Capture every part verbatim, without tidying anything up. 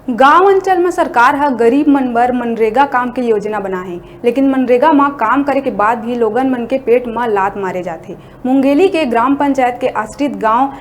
गांव अंचल म सरकार ह गरीब मन बर मनरेगा काम के योजना बनाहे, लेकिन मनरेगा म काम करे के बाद भी लोगन मन के पेट म लात मारे जाथे। मुंगेली के ग्राम पंचायत के आश्रित गांव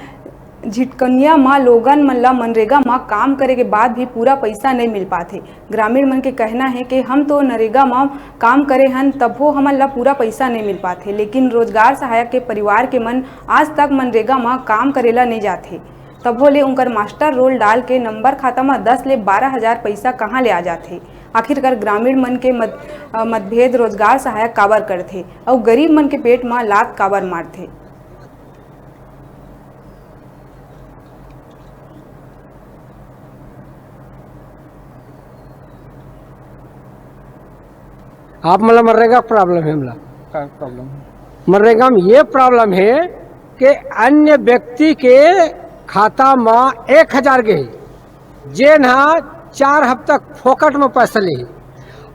झिटकनिया म लोगन मन ल मनरेगा म काम करे के बाद भी पूरा पइसा नइ मिल पाथे। ग्रामीण मन के कहना हे कि हम तो नरेगा म काम करे हन, तभो हमन ल पूरा पइसा नइ मिल पाथे, लेकिन रोजगार सहायक के परिवार के मन आज तक मनरेगा म काम करे ल नइ जाथे। तभो ले उंकर मास्टर रोल डाल के नंबर खाता म दस ले बारह हजार पइसा कहां ले आ जाथे? आखिरकार ग्रामीण मन के मत-, अ, मतभेद रोजगार सहायक काबर करथे अउ गरीब मन के पेट म लात काबर मारथे? आप मन ला मनरेगा के problem हे, हमला का problem हे? मनरेगा में ये problem हे कि अन्य व्यक्ति के खाता म एक हजार गे हे, जेन ह चार हफ्ता फोकट म पैसा लेहे।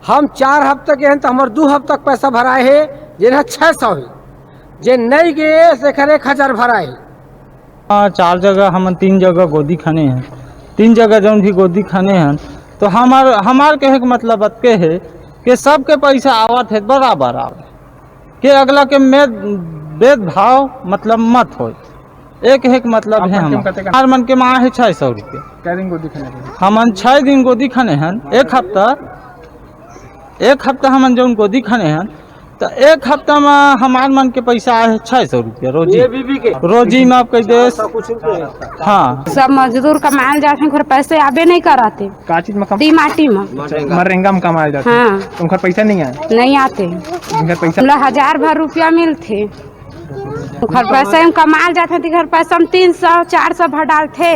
हम चार हफ्ता के हन, त हमर दू हफ्ता के पैसा भराए हे, जेन ह छह सौ हे। जे नइ गे, तेखर एक हजार भराए हे। हाँ, चार जगह, हमन तीन जगह गोदी खने हन। तीन जगह जौन भी गोदी खने हन, तो हमार, हमार कहे के मतलब अतके हे कि सबके पैसा आवत हे, बराबर आवे, कि अगला के में भेदभाव मतलब मत होय। एक, एक मतलब आप हे मन के हमर। कतेक? हमार मन के मांग हे छह सौ रुपया। कै दिन गोदी खने हन? हमन छह दिन गोदी खने हन, एक हफ्ता, एक हफ्ता हमन जौन गोदी खने हन, त एक हफ्ता म हमार मन के पैसा आए हे छह सौ रुपया रोजी। ये बीबी के? रोजी माफ कर दे। हाँ। सब मजदूर कमाए ल जाथे, ओकर पैसे आबे नहीं कराते। का चीज में कम? दी माटी में। मनरेगा में कमाए जाथे। हाँ। उनकर पैसा नहीं आए? नहीं आते। उनकर पैसा? मतलब हजार भर रुपया मिलथे। ओखर पैसा में कमाल जाथे, तिखर पैसा में तीन सौ, चार सौ भर डालथे,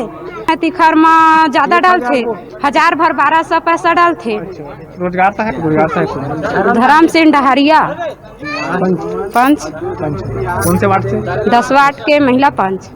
तिखर में ज्यादा डालथे, हजार भर बारह सौ पैसा डालथे। रोजगार सहायक, रोजगार सहायक। धर्म सिंह डहरिया, पंच। पंच। कौन से वार्ड से? दस वार्ड के महिला पंच।